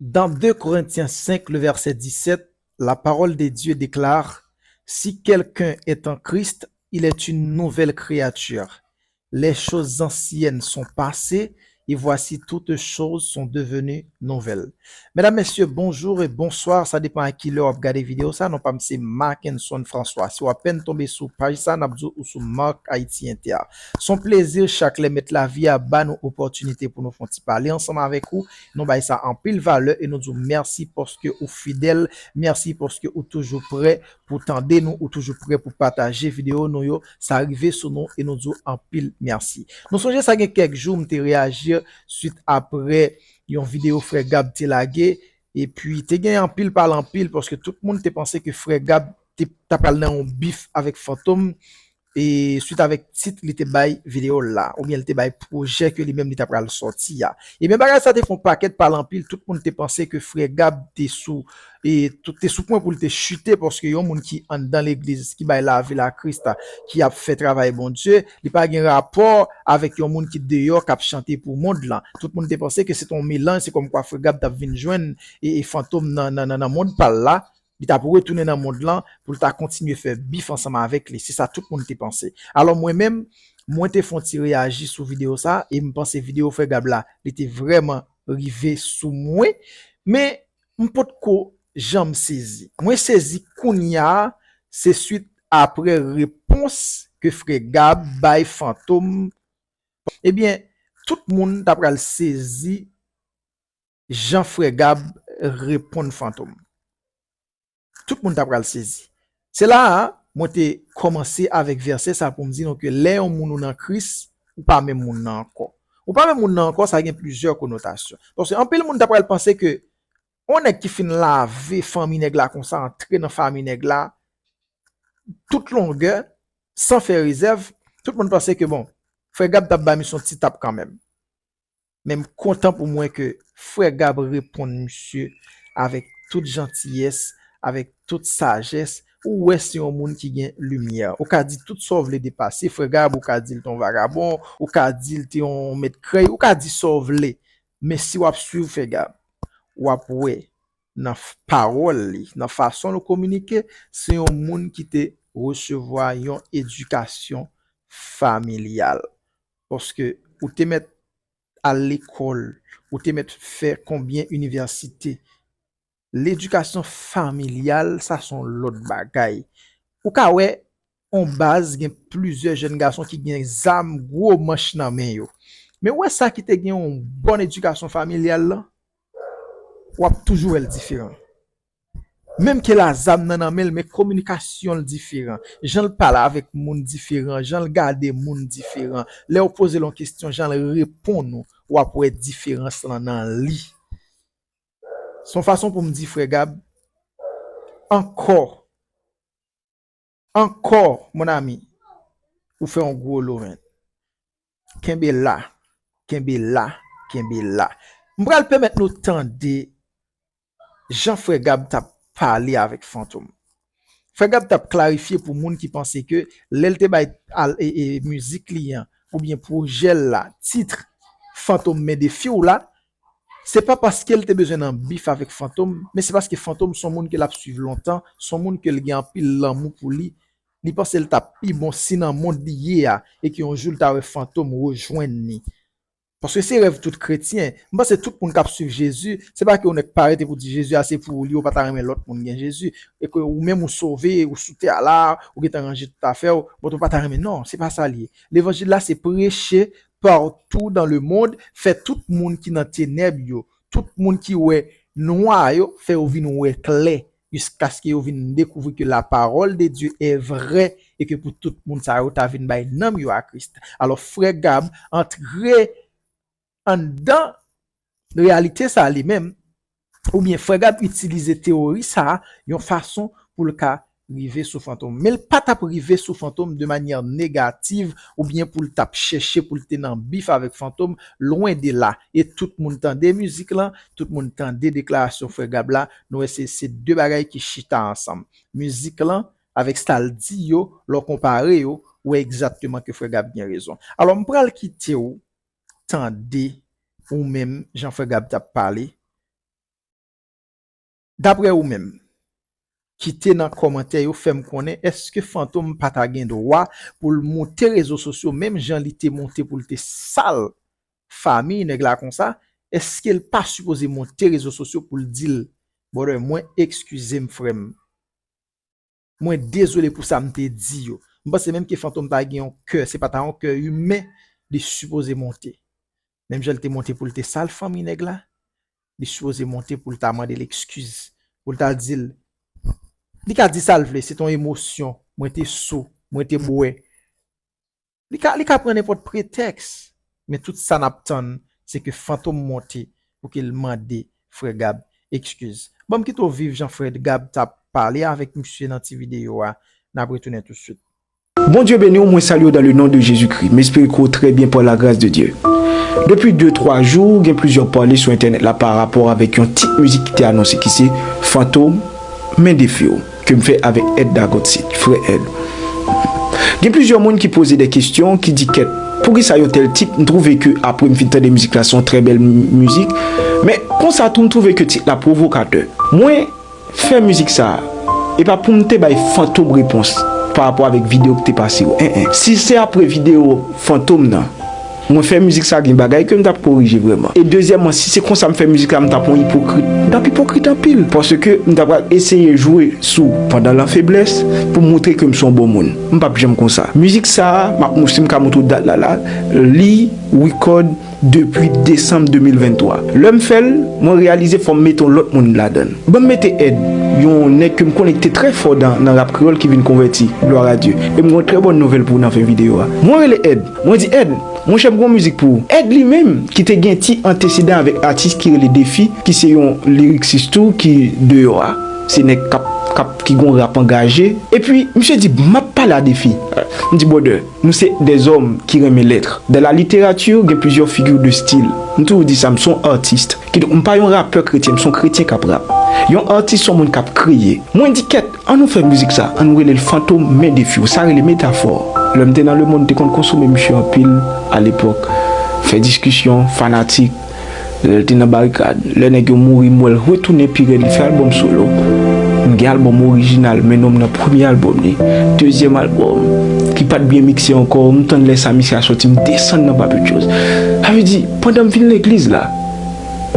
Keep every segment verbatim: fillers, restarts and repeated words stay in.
Dans deux Corinthiens cinq, le verset dix-sept, la parole de Dieu déclare, si quelqu'un est en Christ, il est une nouvelle créature. Les choses anciennes sont passées, et voici toutes choses sont devenues nouvelles. Medam, mesye, bonjou e bonswa. Sa depann a ki lè w ap gade videyo sa. Non pa m se Markenson François. Si w apèn tonbe sou paj sa, n ap di w ou sou Mark Haiti Inter. Se yon plezi chak lè Mèt Lavi a ba nou opòtinite pou nou fè yon ti pale ansanm avèk ou. Nou bay sa anpil valè e nou di w mèsi paske ou fidèl, mèsi paske ou toujou prè pou tande nou, ou toujou prè pou pataje videyo nou yo. Sa rive sou nou e nou di w anpil mèsi. Nou sonje sa gen kèk jou m te reyaji swit aprè yon videyo frè Gab te lage, epi te gen anpil pale anpil paske tout moun te panse ke frè Gab te, ta pral nan yon bif avèk Fantom, e swit avèk tit li te bay videyo l la, oubyen li te bay pwojè ke li menm li ta pral sòti a. Ebyen, bagay sa te fè yon pakèt pale anpil, tout moun te panse ke frè Gab te sou, e tout te sou pwen pou l te chite, paske yon moun ki anndan legliz, ki bay lavi l a Kris, ki ap fè travay Bondye, li pa gen rapò avèk yon moun ki deyò k ap chante pou mond lan. Tout moun te panse ke se te yon melanj, se kòmkwa frè Gab t ap vin jwenn e, e Fantom nan, nan, nan, nan mond pa l la, li t ap retounen nan mond lan pou l ta kontinye fè bif ansanm avèk li. Se sa tout moun te panse. Alò mwen menm, mwen te fè yon ti reyaji sou videyo sa, e m panse videyo frè Gab la, li te vrèman rive sou mwen, men m potko janm sezi. Mwen sezi kounye a, se swit aprè repons ke frè Gab bay Fantom. Ebyen, tout moun ta pral sezi jan frè Gab reponn Fantom. Tout moun ta pral sezi. Se la a, mwen te kòmanse avèk vèsè sa pou m di nou ke lè yon moun ou nan Kris, ou pa menm moun nan ankò. Ou pa menm moun nan ankò, sa gen plizyè konotasyon. Paske anpil moun ta pral panse ke yon nèg ki fin lave fanmi nèg la konsa, antre nan fanmi nèg la, tout longè, san fè rezèv, tout moun panse ke, bon, frè Gab t ap ba misye yon ti tap kanmenm. Men m kontan pou mwen ke frè Gab reponn misye avèk tout jantiyès, avèk tout sajès. Ou wè se yon moun ki gen limyè. Ou ka di tout sa w vle de pase frè Gab, ou ka di l te yon vagabon, ou ka di l te yon mèt krèy, ou ka di sa w vle. Men si w ap swiv frè Gab, w ap wè nan f-, pawòl li, nan fason l kominike, se yon moun ki te resevwa yon edikasyon familyal. Paske ou te mèt al lekòl, ou te mèt fè konbyen inivèsite. Ledikasyon familyal, sa se yon lòt bagay. Ou ka wè, on baz, gen plizyè jèn gason ki gen zam, gwo manch nan men yo. Men ou wè sa ki te gen yon bòn edikasyon familyal lan, w ap toujou wè l diferan. Menm ke l a zam nan nan men l, men kominikasyon l diferan. Jan l pale avèk moun diferan, jan l gade moun diferan. Lè w poze l yon kesyon, jan l reponn ou, w ap wè diferans lan nan li. Se yon fason pou m di frè Gab, ankò, ankò, mon ami, ou fè yon gwo lo, men. Kenbe la, kenbe la, kenbe la. M pral pèmèt nou tande jan frè Gab t ap pale avèk Fantom. Frè Gab t ap klarifye pou moun ki panse ke lè l te bay al, e, e, mizik li an, oubyen pwojè l la, tit Fantom men defi w la, se pa paske l te bezwen nan bif avèk Fantom, men se paske Fantom se yon moun ke l ap swiv lontan, se yon moun ke l gen anpil lanmou pou li. Li panse l t ap pi bon si nan mond li ye a, e ke yon jou l ta wè Fantom rejwenn li. Paske se rèv tout kretyen. M panse tout moun k ap swiv Jezi, se pa ke yon nèg parèt epi w di Jezi a se pou ou li, ou pa ta renmen lòt moun gen Jezi. E ke ou menm ou sove, ou sou tè a la, ou gentan ranje tout afè w, but ou pa ta renmen. Non, se pa sa l ye. Levanjil la se preche partou dans le monde, fè tout moun ki nan tenèb yo, tout moun ki wè nwa yo, fè yo vin wè klè, jiskaske yo vin dekouvri ke la parole de Dieu est vraie e ke pou tout moun sa yo ta vin bay nanm yo a Kris. Alò, frè Gab antre anndan reyalite sa li menm, oubyen frè Gab itilize teyori sa a yon fason pou l ka rive sou Fantom. Men l pa t ap rive sou Fantom de manyè negativ oubyen pou l t ap chèche pou l te nan bif avèk Fantom, lwen de la. E tout moun tande mizik lan, tout moun tande deklarasyon frè Gab la, nou wè se, se de bagay ki chita ansanm. Mizik lan avèk sa l di yo, lè w konpare yo, ou wè egzakteman ke frè Gab gen rezon. Alò, m pral kite w tande ou menm jan frè Gab t ap pale. Daprè ou menm, kite nan kòmantè yo fè m konnen èske Fantom pa ta gen dwa pou l moute rezo sosyo menm jan li te moute pou l te sal fanmi nèg la konsa? Èske l pa sipoze moute rezo sosyo pou l di l, brother, mwen, eskize m, frè m, mwen dezole pou sa m te di yo? M panse menm ke Fantom ta gen yon kè, se pa ta yon kè imen li sipoze monte. Menm jan l te monte pou l te sal fanmi nèg la, li sipoze monte pou l ta mande l ekskiz, pou l ta di l, li ka di sa l vle, se t on emosyon, mwen te sou, mwen te bwè. Li ka, li ka pran nenpòt pretèks, men tout sa n ap tann, se ke Fantom monte pou ke l mande frè Gab ekskiz. Ban m kite w viv jan frè Gab t ap pale avèk misye nan ti videyo a, n ap retounen toutswit. Bondye beni w, mwen salye w dans le nom de Jésus-Christ. M espere ke w trè byen par la grâce de Dieu. Depi de twa jou, gen plizyè pale sou entènèt la pa rapò avèk yon tit mizik ki te anonse ki se Fantom, Men Defi w, ke m fè avèk Ed Dagot Seed, frè Ed. Gen plizyè moun ki poze de kesyon, ki di kèt, poukisa yon tèl tit, m twouve ke apre m fin tande mizik la se yon trè bèl mizik, men konsa tou m twouve ke tit la pwovokatè. Mwen fè mizik sa, e pa pou m te bay Fantom repons pa rapò avèk videyo ki te pase yo, en en. Si se apre videyo Fantom nan, mwen fè mizik sa, gen bagay ke m t ap korije vrèman. E dezyèmman, si se konsa m fè mizik la, m t ap yon ipokrit. M t ap ipokrit anpil, paske m t ap eseye jwe sou pandan lanfeblès pou montre ke m se yon bon moun. M p ap janm konsa. Mizik sa, m ap, si m ka montre w dat la la, li record depi desanm de mil venntwa. Lè m fè l, mwen reyalize fò m mete yon lòt moun ladan l. Ban m mete Ed, yon nèg ke m konnen ki te trè fò nan, nan rap kreyòl ki vin konvèti, gloire à Dieu. E m gen yon trè bòn nouvèl pou w nan fen videyo a. Mwen rele Ed, mwen di Ed, monchè m gen yon mizik pou ou. Ed li menm, ki te gen ti antesedan avèk atis ki rele Defi, ki se yon liriksis tou ki deyò a. Se nèg k ap, k ap, ki gen yon rap angaje. Epi, misye di, m ap pale a Defi. M di, brother, nou se dèzòm ki renmen lèt. Dans la littérature, gen plizyè figi de stil. M toujou di sa, m se yon atis. Kidonk, m pa yon rapè kretyen, m se yon kretyen k ap rap. Yon atis se yon moun k ap kreye. Mwen di kèt, ann nou fè mizik sa, ann nou rele l Fantom Men Defi w, sa rele metafò. Lè m te nan lemonn, m te konn konsome misye anpil alepòk. Fè diskisyon, fanatik, lè l te nan barikad. Lè nèg yo mouri, m wè l retounen pi rèd, li fè albòm solo. M gen albòm orijinal, men non m nan premye albòm li. Dezyèm albòm, ki pa t byen mikse ankò, m tann lè sa misye a sòti, m desann nan Papitchos. Sa vle di, pandan m vin legliz la,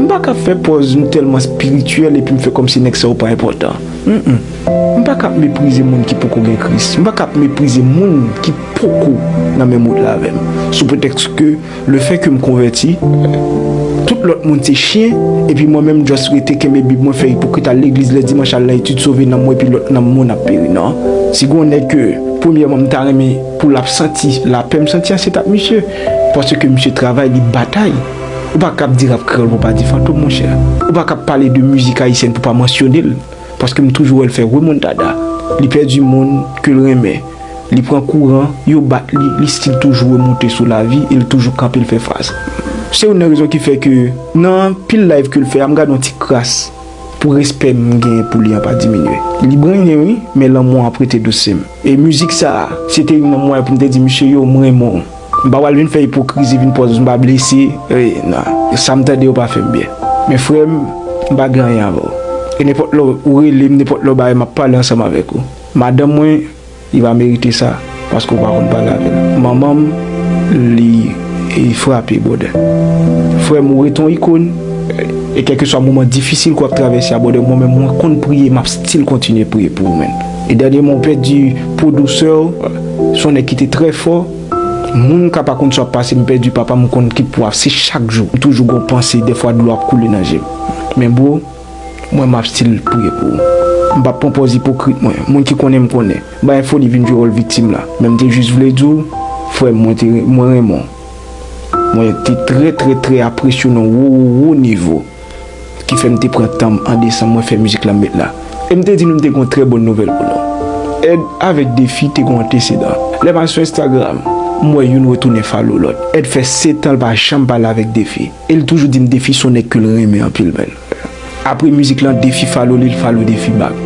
m pa ka fè pòz m tèlman espirityèl epi m fè kòmsi nèg sa yo pa enpòtan. Mm, mm. M pa ka ap meprize moun ki poko gen Kris. M pa ka ap meprize moun ki poko nan menm wout la avè m. Sou pretèks ke lefètke m konvèti, tout lòt moun se chen, epi mwen menm m just rete kenbe Bib mwen, fè ipokrit, al legliz lè dimanch, al nan etid, sove nanm mwen, epi lòt nanm moun ap peri. Non. Si gen yon nèg ke, premyèman, m ta renmen pou l ap santi lapè m santi a, se t ap misye. Paske misye travay, li batay. Ou pa ka ap di rap kreyòl pou w pa di Fantom, monchè. Ou pa ka ap pale de mizik ayisyèn pou w pa mansyone l. Paske m toujou wè l fè remontada. Li pèdi moun ke l renmen. Li pran kouran, yo bat li, li still toujou remonte sou lavi e l toujou kanpe, l fè fas. Se youn nan rezon ki fè ke nan anpil live ke l fè a, m gade yon ti kras pou respè m genyen pou li an pa diminye. Li brennen wi, men lanmou an ap rete dous se m. E mizik sa a, se te youn nan mwayen pou m te di misye yo, m renmen w. M pa pral vin fè ipokrizi, vin pòz m pa blese. E, non. Sa m tande yo pa fè m byen. Men frè m, m pa gen anyen avè w. E nenpòt lè w rele m, nenpòt lè w bagay, m ap pale ansanm avèk ou. Madanm mwen, li pa merite sa, paske w pa konn pale avè l. Manman m, li, li frape, brother. Frè m, ou rete yon ikòn. E kèlkeswa moman difisil ke w ap travèse a, brother, mwen menm, mwen konn priye, m ap still kontinye priye pou ou, man. E dènyèman, ou pèdi pwodiktè w, se yon nèg ki te trè fò. Moun ka pa konn sa w ap pase, m pèdi papa m, m konn ki pwa, se chak jou. M toujou gon panse, dèfwa dlo ap koule nan je m. Men bro, mwen m ap still priye pou ou. M p ap pran pòz ipokrit mwen. Moun ki konnen m konnen. M pa gen foli vin jwe wòl viktim la. Men m te jis vle di w, frè m, mwen te, mwen renmen w. Mwen te trè, trè, trè apresye w nan wo, wo, wo nivo. Ki fè m te pran tan m an desanm, mwen fè mizik la m met la. E m te di nou m te gen yon trè bòn nouvèl pou nou. Ed avèk Defi te gen yon antesedan. Lè m al sou Instagram, m wè youn retounen follow lòt. Ed fè sèt an l pa janm pale avèk Defi. E l toujou di m Defi se yon nèg ke l renmen anpil, man. Apre mizik lan, Defi follow li, l follow Defi back.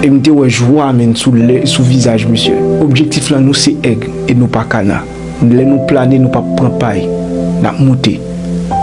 E m te wè jwa, man, sou lè, sou vizaj misye. Objektif lan, nou se èg e nou pa kana. Lè nou plane, nou p ap pran pay. N ap moute.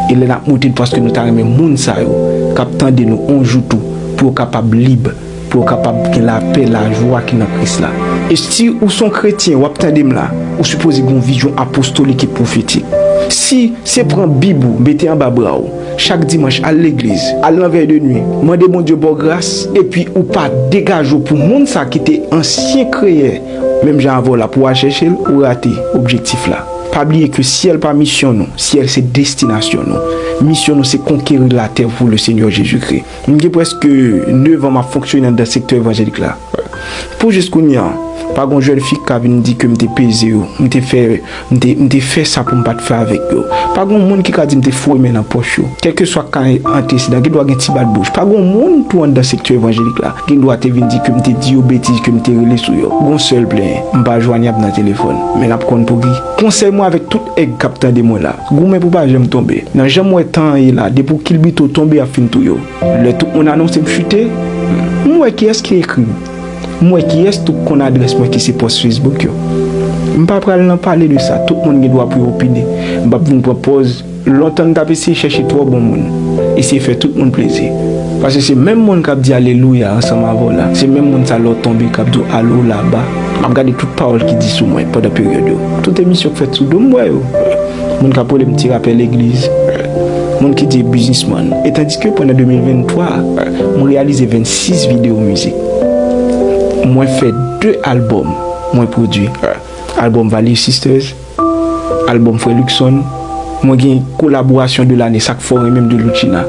E lè n ap moute, paske nou ta renmen moun sa yo k ap tande nou on jou tou, pou yo kapab lib, pou yo kapab gen lapè, lajwa ki nan Kris la. E si ou se yon kretyen, w ap tande m la, ou sipoze gen yon vizyon apostolik e pwofetik. Si se pran Bib ou, mete anba bra w, chak dimanch al legliz, al nan vèy de nwi, mande Bondye ba w gras, epi ou pa degaje w pou moun sa ki te ansyen kreyè, menm jan avè w la pou w al chèche l, ou rate objektif la. Pa bliye ke syèl pa misyon nou, syèl se destinasyon nou. Misyon nou se konkeri latè pou le Senyè Jezikri. M gen prèske nèf an m ap fonksyone anndan sektè evanjelik la. Pou jis kounye a, pa gon jèn fi k ka vin di ke m te peze yo, m te fè, m te, m te fè sa pou m pa t fè avèk yo. Pa gon moun ki ka di m te foure men nan pòch yo. Kèlkeswa ka antesedan, gen dwa gen ti bat bouch. Pa gon moun tou anndan sektè evanjelik la gen dwa te vin di ke m te di yo betiz, ke m te rele sou yo. Gon sèl plenyen, m pa jwanyab nan telefòn. Men n ap konn pou ki. Konsèy mwen avèk tout èg k ap tande mwen la, goumen pou pa janm tonbe. Nan jan m wè tan an ye la, depi w kilbite w tonbe ap fin touye w. Lè tout moun anonse m chite, m wè kiyès ki ekri m. M wè kiyès tou k konn adrès mwen ki se pòs Facebook yo. M pa pral nan pale de sa, tout moun gen dwa pou yo opine. M p ap vin pran pòz lontan n t ap eseye chèche twò bon moun, eseye fè tout moun plezi. Paske se menm moun k ap di alelouya ansanm avè w la, se menm moun sa lè w tonbe k ap di w alo laba. M ap gade tout pawòl ki di sou mwen pandan peryòd yo. Tout emisyon k fèt sou do m, m wè yo. Moun k ap rele m ti rapè legliz, moun ki di biznismann. E tandiske pandan de mil venntwa, m reyalize vennsis videyo mizik. Mwen fè de albòm mwen pwodui. Albòm Valley Sisters, albòm Frè Luckson. Mwen gen kolaborasyon de lane, sa k fè w renmen m, de Loutchina,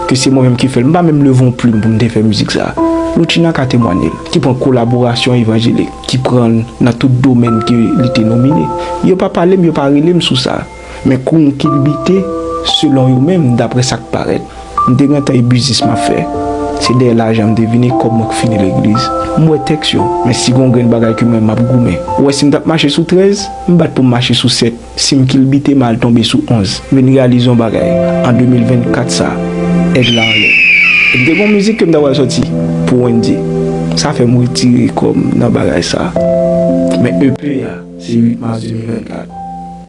ke se mwen menm ki fè l. M pa menm leve yon plim pou m te fè mizik sa. Loutchina ka temwanye l, ki pran kolaborasyon evanjelik, ki pran l nan tout domèn ke li te nomine. Yo pa pale m, yo pa rele m sou sa. Men kou m kilbite, selon yo menm, daprè sa k parèt, m te gentan e biznis m ap fè. Se dèyè lajan m te vin e kòb mwen k fini legliz. M wè tèks yo, men si gon grenn bagay ke mwen m ap goumen. Ou wè si m t ap mache sou trèz, m bat pou m mache sou sèt. Si m kilbite, m al tonbe sou onz. Vin reyalize yon bagay, an de mil vennkat sa, èg la anlè. E m te gon mizik ke m ta pral sòti pou Wendy. Sa fè m retire kò m nan bagay sa. Men E P a, se uit mas de mil vennkat.